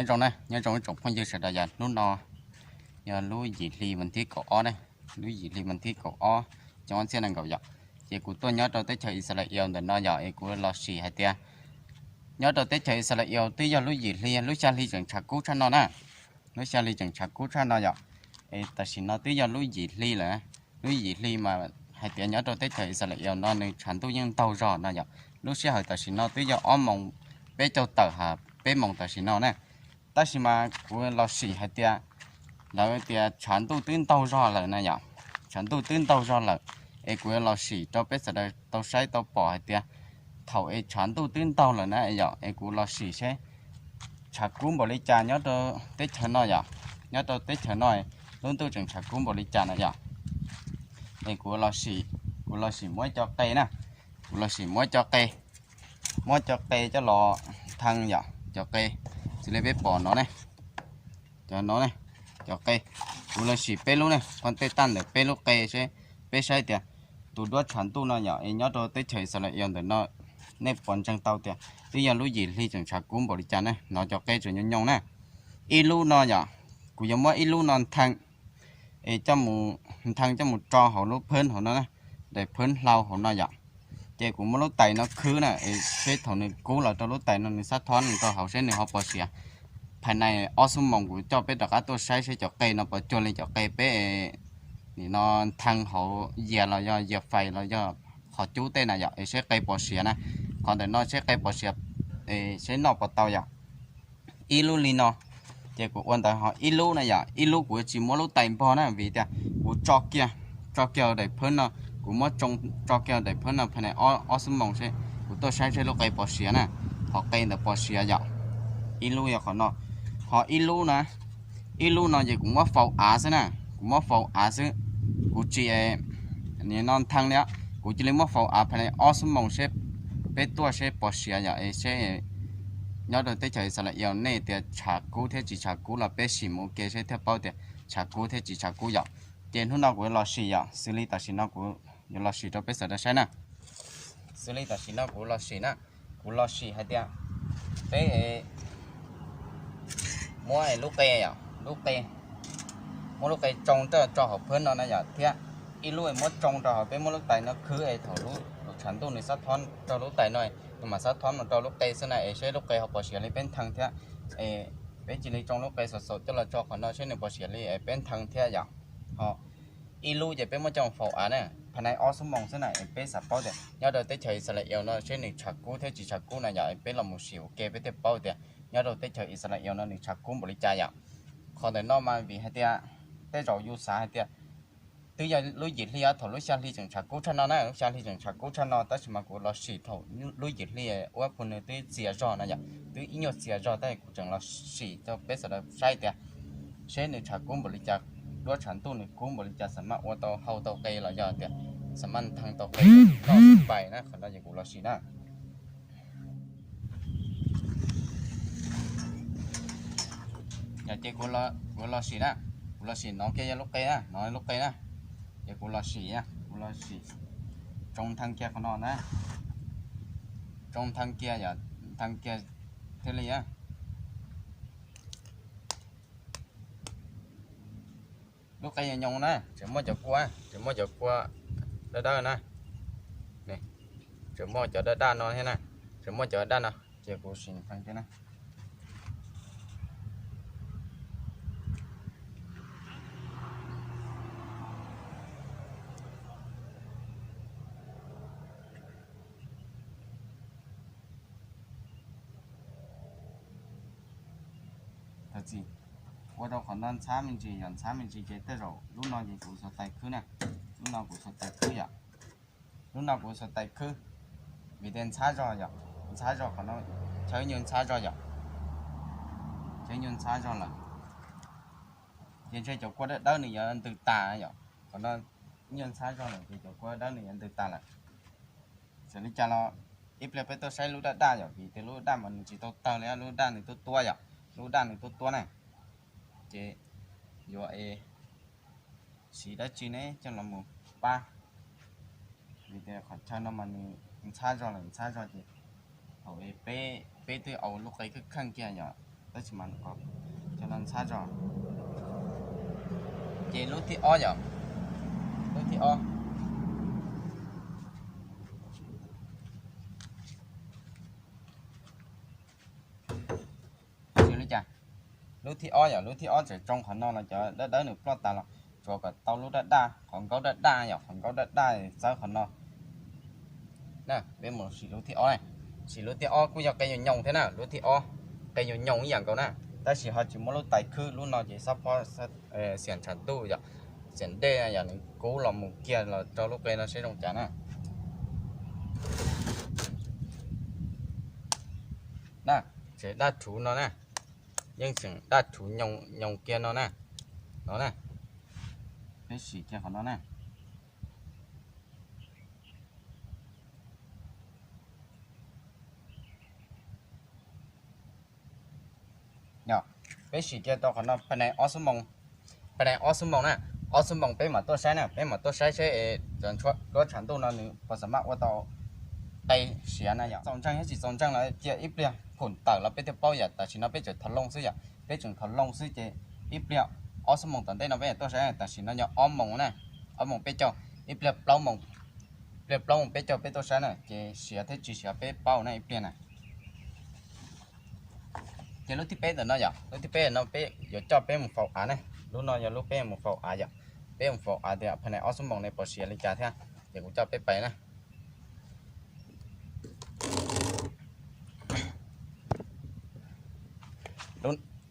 Nyob zoo na, nyob zoo ib tsoom phooj ywg sawv daws yom, hnub no yog lub yim hli vas thib kaum ob na, lub yim hli vas thib kaum ob, xyoo ob txhiab nees nkaum yom. Ces kuv tuaj nyob rau teb chaws Israel ntawm no yom, es kuv los sim hais tias nyob rau teb chaws Israel twb yog lub yim hli, lub xya hli tseem tshav kub tshaj no na, lub xya hli tseem tshav kub tshaj no yom. Es tam sim no twb yog lub yim hli lawm, lub yim hli mas hais tias nyob rau teb chaws Israel no nws tshav ntuj yeej ntaug zog no yom. Lub sij hawm tam sim no twb yog ob moos peb caug tawm ha peb moos tam sim no na. Tab sis mas kuv los sim hais tias lawv tias tshav ntuj twb ntaug zog lawm na yom, tshav ntuj twb ntaug zog lawm, es kuv yuav los sim rau peb sawv daws tau saib tau pom hais tias thaum es tshav ntuj twb ntaug lawm na yom, es kuv los sim seb tshav kub npaum li cas nyob rau teb chaws no yom, nyob rau teb chaws no lub ntuj tseem tshav kub npaum li cas na yom. Es kuv los sim, kuv los sim muab cov qe na, kuv los sim muab cov qe, muab cov qe coj los nthee yom, cov qe, xws li peb pom no ne, cov no ne, cov qe, kuv los sim peb lub ne, qhov tej taj ntawm peb lub qe seb, peb saib tias tus duab tshav ntuj no yom, es nyob rau teb chaws Israel ntawm no, nej pom ntseeg tau tias twb yog lub yim hli tseem tshav kub npaum li cas ne, no cov qe tseem nyoos nyoos na. Ib lub no yom, kuv yuav muab ib lub no nthee, es coj mus nthee coj mus tso hauv lub phab hauv no, daim phab hlau hauv no yom. Ces kuv muab lub tais no khwb na, es seb thaum nws kub los rau lub tais no nws xab thob rau hauv seb nws ho pos siav. Phais nais ob xuab moos kuv coj peb rov qab tuaj saib seb cov qe no puas cuag li cov qe peb nim no nthee hauv yias los yog yias fais los yog qhov cub tej na yom, es seb qe pos siav na. Qhov ntawm no seb qe pos siav, seb noj puas tau yom. Ib lub li no, ces kuv ua ntawd ho ib lub na yom, ib lub kuv yuav tsis muab lub tais npog na vim tias kuv tso kiag, tso kiag daim phab no, kuv muab tsoo tso kiag daim phab no phais nais ob xuab moos seb, kuv tuaj saib seb lub qe pos siav na, qhov qe ntawd pos siav yom. Ib lub yog qhov no, ho ib lub na, ib lub no ces kuv muab faus av xwb na, kuv muab faus av xwb, kuv tsis nim no nthee li, kuv cia li muab faus av phais nais ob xuab moos seb, peb tuaj seb pos siav yom, es seb nyob rau teb chaws Israel nej tias tshav kub thiab tsis tshav kub los peb sim mus ua ke seb thiaj paub tias tshav kub thiab tsis tshav kub yom. Ces hnub no kuv yuav los sim yom, xws li tam sim no kuv yuav los sim rau peb sawv daws saib na. Xws li tam sim no kuv los sim na, kuv los sim hais tias peb muab lub qe, lub qe, muab lub qe tsoo rau tso hauv phab no na yom, thiab ib lub muab tsoo rau hauv, peb muab lub tais no khwb es thaum lub tshav ntuj nws xab thob rau lub tais no, nws mam xab thob mus rau lub qe xwb na, es seb lub qe ho pos siav li peb nthee thiab. Es peb cia li tsoo lub qe xaus xaus coj los tso qhov no seb nws pos siav li es peb nthee thiab yom. Ho ib lub ces peb muab coj faus av na, phais nais ob xuab moos xwb na, es peb xav paub tias nyob rau teb chaws Israel no seb nws tshav kub thiab tsis tshav kub na yom, es peb los mus sim ua ke peb thiaj paub tias nyob rau teb chaws Israel no nws tshav kub npaum li cas yom. Qhov ntawm no mas vim hais tias tej zaum yus xav hais tias twb yog lub yim hli thaum lub xya hli tseem tshav kub tshaj no na, lub xya hli tseem tshav kub tshaj no, tab sis mas kuv los sim thaum lub yim hli ua pus nws twb txias zog no yom, twb ib nyuag txias zog tab sis kuv tseem los sim rau peb sawv daws saib tias seb nws tshav kub npaum li cas, duab tshav ntuj nws kub npaum li cas, xam maj ua tau hau tau qe los yog tias xam maj nthee tau qe noj pais na, qhov no ces kuv los sim na. Yog ces kuv los sim na, kuv los sim no kiag yog lub qe na, no lub qe na, ces kuv los sim, kuv los sim tsoo nthee kiag qhov no na, tsoo nthee kiag yom, nthee kiag thiaj li lub qe nyoos nyoos na, tseem muaj cov kua, tseem muaj cov kua dawb dawb na, tseem muaj cov daj daj no thiab na, tseem muaj cov daj no, ces kuv sim nthee thiab na. Thov txim, ua rau qhov no ntxhab me ntsis, yog ntxhab me ntsis ces tej zaum lub no ces kuv xuas tais khwb na, lub no kuv xuas tais khwb yom, lub no kuv xuas tais khwb, vim tias ntxhab zog yom, ntxhab zog qhov no, chaw nyuag ntxhab zog yom, chaw nyuag ntxhab zog lawm, ces ntshe cov kua dawb dawb nws yuav ntws tas yom, qhov no nyuag ntxhab zog lawm ces cov kua dawb nws yuav ntws tas lawm. Txawm li cas los ib pliag peb tuaj saib lub daj daj yom, vim tias lub daj mas nws tsis tau tawg li, lub daj nws tuab tuab yom, lub daj nws tuab tuab na, ces yuav siv dab tsi ne coj los mus pab, vim tias qhov chaw no mas nws ntxhab zog lawm, ntxhab zog ces thaum peb, peb twb au lub qe kheej kheej kiag yom, Tab sis mas cov no ntxhab zog. Ces lub thib ob yom, lub thib ob. Li cas? Lub thib ob yom, lub thib ob tseem tsoo qhov no los cov dawb dawb nws ploj tas los, tsuas kom tau lub daj daj, qhov nkaub daj daj yom, qhov nkaub daj daj txawb qhov no. Na, peb mus sim lub thib ob na. Sim lub thib ob kuj yog qe nyoos nyoos thiab na, lub thib ob qe nyoos nyoos ib yam nkaus na, tab sis ho tsis muaj lub tais khwb, lub no ces xob phob xiam ntshav ntuj yom, xiam dej yom, nws kub los mus kiag los rau lub qe no seb zoo cas na. Na, tseem daj rhuv no na, yeej tseem daj rhuv nyoos nyoos kiag no na, no na, peb sim kiag qhov no na. Yog, peb sim kiag tau qhov no, pab nais ob xuab moos, pab nais ob xuab moos na, ob xuab moos peb mam tuaj saib na, peb mam tuaj saib seb duab tshav ntuj no nws puas xam maj ua tau qe siav na yom. Txaus ntseeg thiab tsis txaus ntseeg los cia ib pliag phum tawm los peb thiaj paub yom, tam sim no peb tseem thov loo xwb yom, peb tseem thov loo xwb ces ib pliag ob xuab moos tom ntej no peb mam tuaj saib, tam sim no yog ob moos na, ob moos peb caug, ib pliag plaub moos, ib pliag plaub moos peb caug peb tuaj saib na ces siav thiab tsis siav peb paub na ib pliag na. Ces lub thib peb ntawm no yom, lub thib peb no peb yuav coj peb mus faus av ne. Lub no yog lub peb mus faus av yom. Peb mus faus av tias pab nais ob xuab moos ne puas siav li cas thiab, ces kuv coj peb pais na.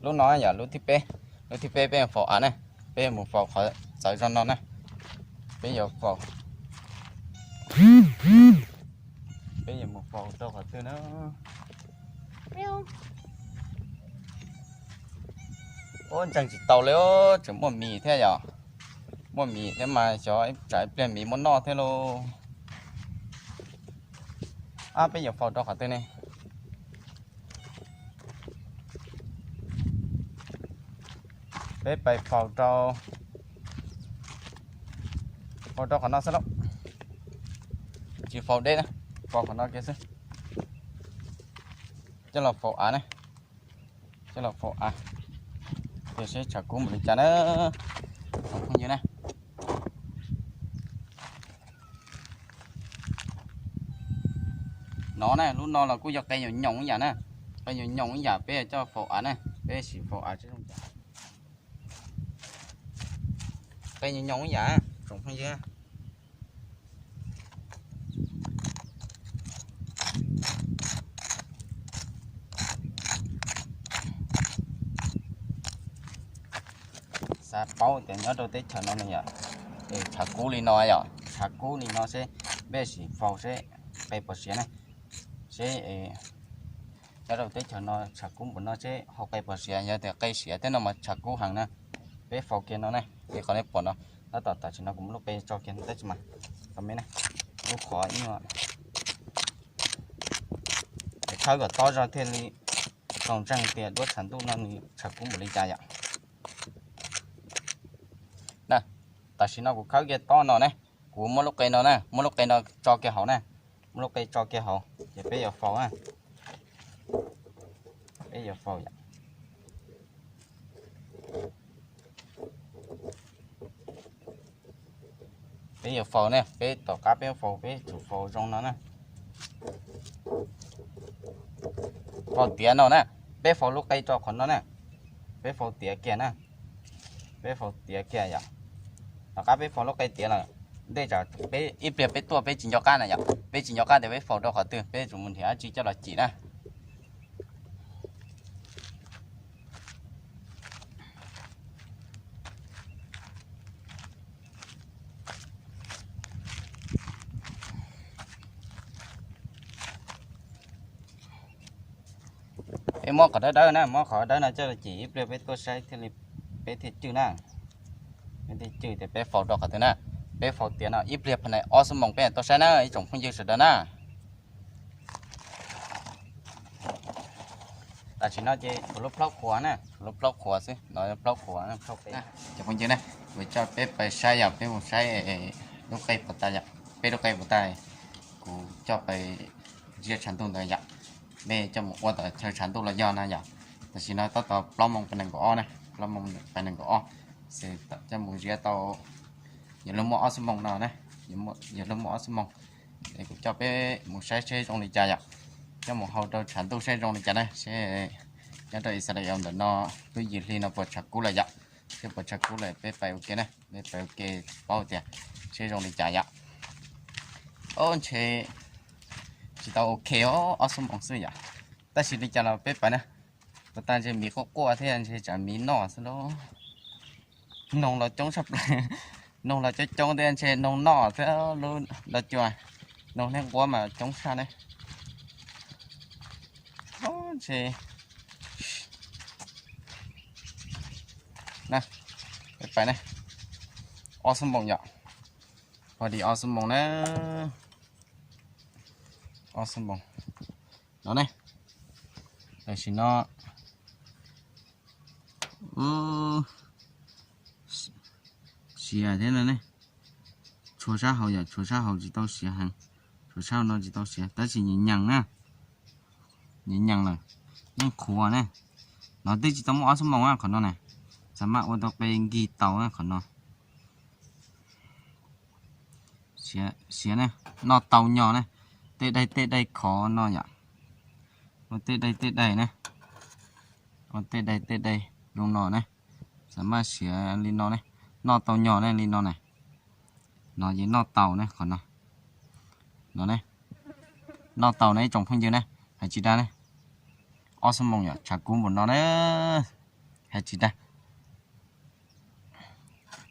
Lub no yog lub thib peb, lub thib peb peb mus faus av ne. Peb mus faus qhov txawv zog no na. Peb yuav faus, peb yuav mus faus rau qhov twg na? Ub, ntseeg tsis tau li, tseem muaj mis thiab yom. Muaj mis thiab mas xyov tsam ib pliag mis muab noj thiab lauj. Ab, peb yuav faus rau qhov twg ne? Peb pais faus rau, faus rau qhov no xwb lauj. Tsis faus deb na, faus qhov no kiag xwb. Coj los faus av na, coj los faus av, ces seb tshav kub npaum li cas na, tsoom phooj ywg na. No na, lub no los kuj yog qe nyoos nyoos ib yam na, qe nyoos nyoos ib yam peb coj faus av na, peb sim faus av seb zoo cas. Qe nyoos nyoos ib yam, tsoom phooj ywg. Xav paub tias nyob rau teb chaws no ne yom, tshav kub li no yom, tshav kub li no seb peb sim faus seb qe puas siav na, seb nyob rau teb chaws no tshav kub npaum no seb ho qe puas siav, yog tias qe siav thiab no mas tshav kub heev na. Peb faus kiag no na, ces qhov nej pom no, tab tom tam sim no kuv muab lub qe tso kiag tab sis mas, lub qhov ib, es khawb kom tob zog thiaj li tau ntseeg tias duab tshav ntuj no nws tshav kub npaum li cas yom. Na, tam sim no kuv khawb kiag tob no na, kuv muab lub qe no na, muab lub qe no tso kiag hauv na, muab lub qe tso kiag hauv ces peb yuav faus na, peb yuav faus yom. Peb yuav faus ne, peb tom qab peb faus peb tsum faus zoo no na. Faus tiav no na, peb faus lub qe rau qhov no na, peb faus tiav kiag na, peb faus tiav kiag yom. Tom qab peb faus lub qe tiav lawm, ntej tsam peb ib pliag peb tuaj peb tsis nco qab na yom, peb tsis nco qab tias peb faus rau qhov twg, peb tsum mus nrhiav dab tsi coj los cim na. Peb muab qhov dawb dawb na, muab qhov dawb no coj los cim ib pliag peb tuaj saib thiaj li, peb thiaj cwj na. Peb thiaj cwj tias peb faus rau qhov twg na. Peb faus tiav no ib pliag pha nais ob xuab moos peb tuaj saib na ib tsoom phooj ywg sawv daws na. Tam sim no ces tshuav lub plaub qhuav na, tshuav lub plaub qhuav xwb no, plaub qhuav, plaub qe. Cov phooj ywg na, kuv coj peb pais saib yom, peb mus saib lub qe puas tas yom, peb lub qe puas tas, kuv coj pais ziab tshav ntuj ntawd yom, peb coj mus ua tom chaw tshav ntuj los yog na yom. Tam sim no tab tom plaub moos pais nees nkaum ob na, plaub moos pais nees nkaum ob, coj mus ziab tau, yuav luag muaj ob xuab moos no na, yuav luag muaj ob xuab moos. Es kuv coj peb mus saib seb zoo li cas yom, coj mus hau rau tshav ntuj seb zoo li cas na, seb nyob rau Israel ntawm no lub yim hli no puas tshav kub lawm yom, seb puas tshav kub lawm peb pais ua ke na, peb pais ua ke paub tias seb zoo li cas yom. Ob ntshe tsis tau ok os, ob xuab moos xwb yom, tab sis li cas los peb pais na. Puas tas ntshe miv quaj quaj thiab ntshe tsam miv noj xwb lauj. Noog los coob tshaj plaws, noog los coob coob thiab ntshe noog noj thiab lub los cua, noog hnab nquab mas coob tshaj ne. Ntshe na, peb pais na, ob xuab moos yom, pog di ob xuab moos na, ob xuab moos no ne. Tam sim no siav thiab no ne, tshuav sab hauv yom, tshuav sab hauv tsis tau siav heev, tshuav sab hauv no tsis tau siav tab sis nyiam nyees na, nyiam nyees lawm, yeej qhuav ne. No twb tsis tau muaj ob xuab moos na qhov no na, txav maj ua tau qe nkig tau na qhov no. Siav ne, noj tau nyo ne, tej daig tej daig khov no yom, ua tej daig tej daig ne, ua tej daig tej daig zoo no ne, txav maj siav li no ne, noj tau nyo ne li no na. No ces noj tau ne qhov no, no ne, noj tau ne ib tsoom phooj ywg ne, hais tsis dag ne, ob xuab moos yom, tshav kub npaum no na, hais tsis dag.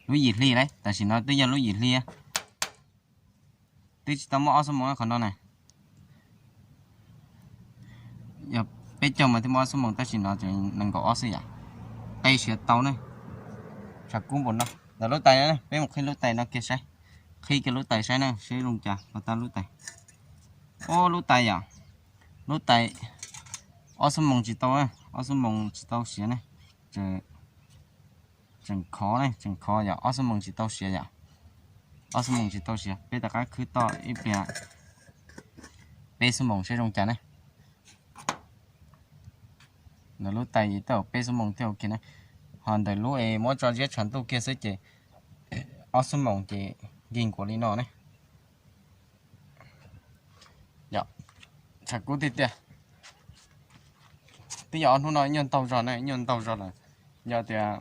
Lub yim hli na, tam sim no twb yog lub yim hli, twb tsis tau muaj ob xuab moos qhov no na. Yog peb caug mas thiaj muaj ob xuab moos tab sis no nees nkaum ob xwb yom. Qe siav tau ne, tshav kub npaum no. Ntawm lub tais no peb mus qhib lub tais no kiag saib, qhib kiag lub tais saib na seb zoo cas, pog tab lub tais. Ub lub tais yom, lub tais ob xuab moos tsis tau, ob xuab moos tsis tau siav ne, tseem khov ne, tseem khov yom, ob xuab moos tsis tau siav yom, ob xuab moos tsis tau siav. Peb rov qab khwb toj ib pliag, peb xuab moos seb zoo cas ne. Ntawm lub tais tej zaum peb xuab moos thiaj ua ke na, ho ntawm lub es muab tso ziab tshav ntuj kiag xwb ces ob xuab moos ces nkig nkuav li no ne. Yom, tshav kub tiag tiag. Twb yog ob hnub no ib nyuag ntaug zog na, ib nyuag ntaug zog lawm. Yog tias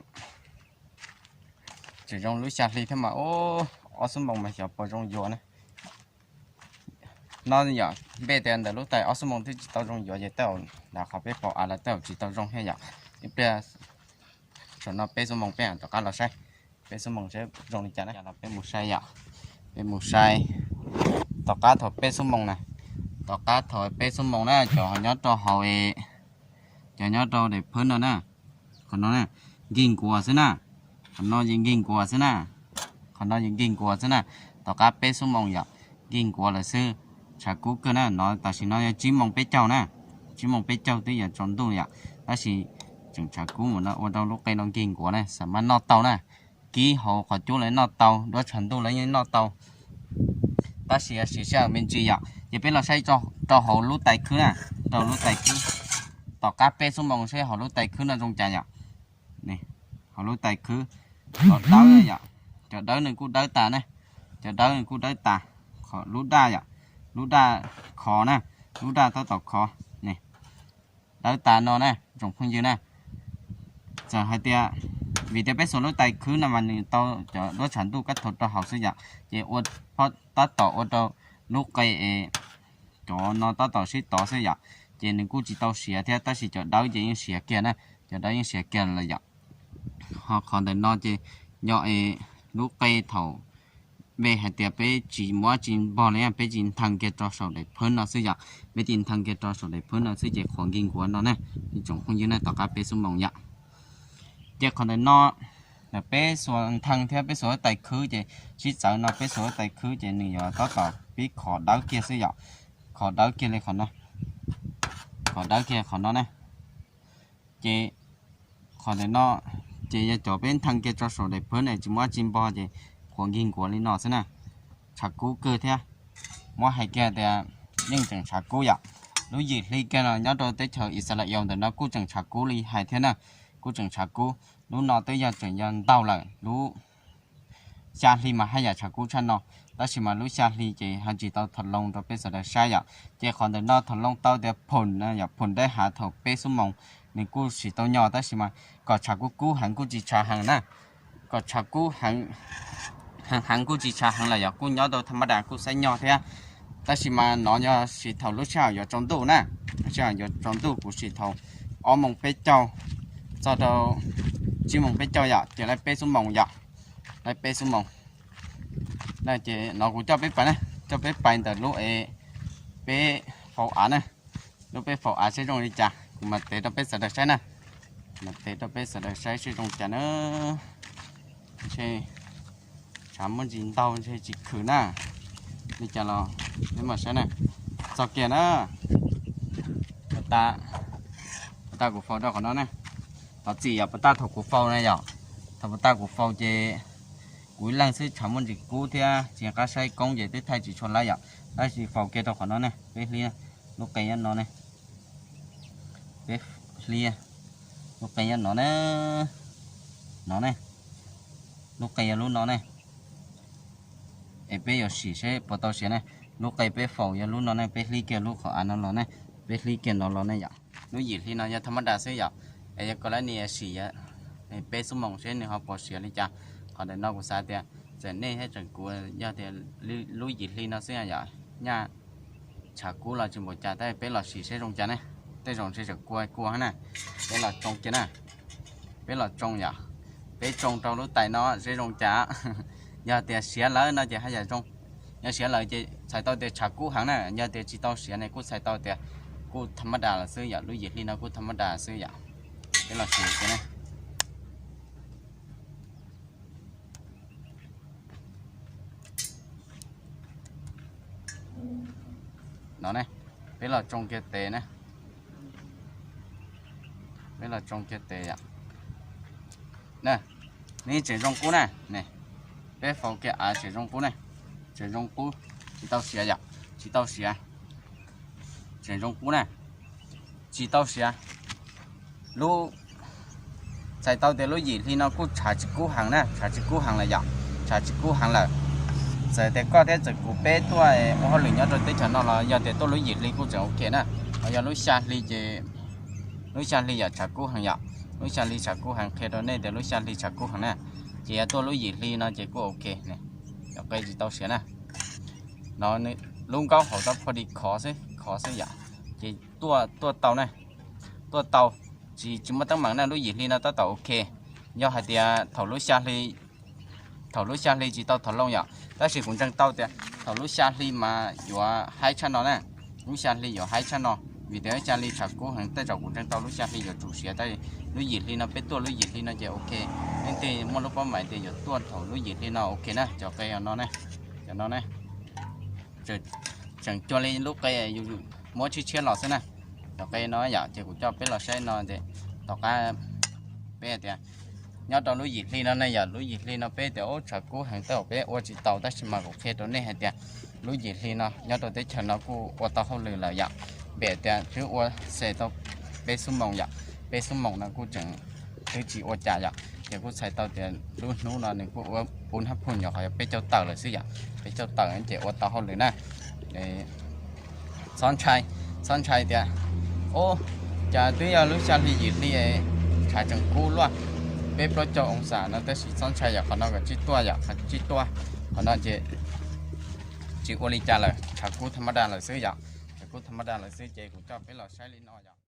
tseem zoo lub xya hli thiab mas ob xuab moos mas xyov puas zoo yuav na. No yom, npe tias ntawm lub tais ob xuab moos twb tsis tau zoo yuav ces tej zaum qhov peb pom av los tej zaum tsis tau zoo thiab yom. Ib pliag saum no peb xuab moos peb rov qab los saib, peb xuab moos seb zoo li cas na. Peb mus saib yom, peb mus saib tom qab thaum peb xuab moos na, tom qab thaum peb xuab moos na cov nyob rau hauv, cov nyob rau daim phwb no na, qhov no na, nkig nkuav xwb na, qhov no ces nkig nkuav xwb na, qhov no ces nkig nkuav xwb na. Tom qab peb xuab moos yom, nkig nkuav lawm xwb, tshav kub kawg na. No tam sim no yog tsib moos peb caug na, tsib moos peb caug twb yuav tsaus ntuj yom, tab sis tseem tshav kub mus no ua rau lub qe no nkig nkuav na, xam maj noj tau na. Kib hauv qhov cub lawv noj tau, duab tshav ntuj lawv yeej noj tau, tab sis siv sij hawm me ntsis yom. Ces peb los saib rau hauv lub tais khwb na, rau lub tais khwb, tom qab peb xuab moos seb hauv lub tais khwb no zoo cas yom. Hauv lub tais khwb, cov dawb yom, cov dawb nws kuj dawb tas ne, cov dawb nws kuj dawb tas. Lub daj yom, lub daj khov na, lub daj tab tom khov ne, dawb tas no na tsoom phooj ywg na. Txawm hais tias, vim tias peb xuas lub tais khwb no mas nws tau cov duab tshav ntuj kab thaum rau hauv xwb yom, ces ua, tab tom ua rau lub qe es cov no tab tom sib tov xwb yom, ces nws kuj tsis tau siav thiab, tab sis cov dawb ces yeej siav kiag na, cov dawb yeej siav kiag lawm yom. Ho qhov ntawm no ces nyob es lub qe thaum peb hais tias peb tsis muab tsis npog li, peb tsis nthee kiag rau saum daim phwb no xwb yom, peb tsis nthee kiag rau saum daim phwb no xwb ces qhuav nkig nkuav no na, ib tsoom phooj ywg na, tom qab peb xuab moos yom. Ces qhov ntawm no, peb xuas nthee thiab peb xuas tais khwb ces sib txawv no, peb xuas tais khwb ces nws yuav tab tom pib khov dawb kiag xwb yom, khov dawb kiag li qhov no, khov dawb kiag qhov no na. Ces qhov ntawm no ces yog cov peb nthee kiag rau saum daim phwb na, tsis muab tsis npog ces qhuav nkig nkuav li no xwb na, tshav kub kawg thiab. Muab hais kiag tias yeej tseem tshav kub yom. Lub yim hli kiag no nyob rau teb chaws Israel ntawm no kuj tseem tshav kub li hais thiab na, kuj tseem tshav kub. Lub no twb yog tseem yog ntau lawm, lub xya hli mas haj yam tshav kub tshaj no, tab sis mas lub xya hli ces ho tsis tau tham loo rau peb sawv daws saib yom. Ces qhov ntawm no tham loo tau tias phom no yog phom dawb hav thaum peb xuab moos nws kuj siv tau nyo, tab sis mas kom tshav kub kub heev kuj tsis tshav heev na, kom tshav kub heev heev kuj tsis tshav heev lawm yog kuj nyob tau tham mab das kuj xaib nyo thiab. Tab sis mas no yog siv thaum lub sij hawm yuav tsaus ntuj na, lub sij hawm yuav tsaus ntuj kuv siv thaum ob moos peb caug txog rau tsib moos peb caug yom, ces laib peb xuab moos yom, laib peb xuab moos. Ces no kuv coj peb pais na, coj peb pais ntawm lub es peb faus av na, lub peb faus av seb zoo li cas kuv mam tev rau peb sawv daws saib na, mam tev rau peb sawv daws saib seb zoo cas na. Ntshe tshav muaj ntsis ntau ntshe tsis khwm na, li cas los peb mam saib na. Txog kiag na, puas tag kuv faus rau qhov no ne, thov txim yog puas tag thaum kuv faus na yom, thaum puas tag kuv faus ces kuv ib leeg xwb tshav muaj ntsis kub thiab tsis nco qab saib koob ces twb thaij tsis tshua lawm yom, tab sis faus kiag rau qhov no ne, peb hlib lub qe nyob no ne, peb hlib lub qe nyob no ne, no ne, lub qe yog lub no ne, es peb yuav sim seb puas tau siav ne, lub qe peb faus yog lub no ne, peb hlib kiag lub qhov av no los ne, peb hlib kiag no los ne yom. Lub yim hli no yog tham mab das xwb yom, es yog koj lab nis sim peb xuab moos seb nws ho puas siav li cas. Qhov ntawm no kuv xav tias txawm nej thiab tseem kuv yog tias lub yim hli no xwb yom, nyaj tshav kub los tsis npaum cas tab peb los sim seb zoo cas ne, tej zaum ntshe tseem kua kua na, peb los tsoo kiag na, peb los tsoo yom, peb tsoo rau lub tais no seb zoo cas. Yog tias siav lawm no ces haj yam zoo, yog siav lawm ces txhais tau tias tshav kub heev na, yog tias tsis tau siav ne kuj txhais tau tias kuj tham mab das lawm xwb yom, lub yim hli no kuj tham mab das xwb yom, peb los sim kiag na. No ne, peb los tsoo kiag tes na, peb los tsoo kiag tes yom. Nws tseem zoo qub na, peb faus kiag av tseem zoo qub na, tseem zoo qub, tsis tau siav yom, tsis tau siav, tseem zoo qub na, tsis tau siav. Lub, txhais tau tias lub yim hli no kuj tshav tsis kub heev na, tshav tsis kub heev lawm yom, tshav tsis kub heev lawm. Txawm tias koj thiab txawm kuv peb tuaj ua hauj lwm nyob rau teb chaws no los yog tias tuaj lub yim hli kuj tseem ok na, ho yog lub xya hli ces, lub xya hli yom tshav kub heev yom, lub xya hli tshav kub heev, qhia rau nej tias lub xya hli tshav kub heev na, ces yog tuaj lub yim hli no ces kuj ok, cov qe tsis tau siav na. No lub nkaub hauv tab phoj di khov xwb, khov xwb yom, ces tuaj, tuaj tau na, tuaj tau, tsis, tsis muaj teeb meem na, lub yim hli no tab tom ok. Yog hais tias thaum lub xya hli, thaum lub xya hli tsis tau tham loo yom, tab sis kuv ntseeg tau tias thaum lub xya hli mas yuav haib tshaj no na, lub xya hli yuav haib tshaj no, vim tias lub xya hli tshav kub heev, tej zaum kuv ntseeg tau lub xya hli yuav tsum siav, tab sis lub yim hli no peb tuaj lub yim hli no ces ok. Leej twg muaj lub paub mais tias yuav tuaj thaum lub yim hli no ok na, cov qe no ne, cov no ne, tseem cuag li lub qe yus muab tshiab tshiab los xwb na. Cov qe no yom, ces kuv coj peb los saib no ces tom qab peb hais tias nyob rau lub yim hli no ne yom, lub yim hli no peb tias ub tshav kub heev tej zaum peb ua tsis tau, tab sis mas kuv qhia rau nej hais tias lub yim hli no nyob rau teb chaws no kuj ua tau hauj lwm lawm yom. Vim tias twb ua xes tau peb xuab moos yom, peb xuab moos no kuj tseem twb tsis ua cas yom, ces kuj txhais tau tias lub hnub no nws kuj ua pub hab phooj ywg qhov yog peb caug tawm lawm xwb yom, peb caug tawm ces ua tau hauj lwm na. Txhob ntshai, txhob ntshai tias ub, cas twb yog lub xya hli yim hli tshav tseem kub luaj, peb plaub caug oo xas no, tab sis txhob ntshai yom, qhov no kom tsib tuaj yom, tsib tuaj, qhov no ces tsis ua li cas lawm, tshav kub tham mab das lawm xwb yom, tshav kub tham mab das lawm xwb ces kuv coj peb los saib li no yom.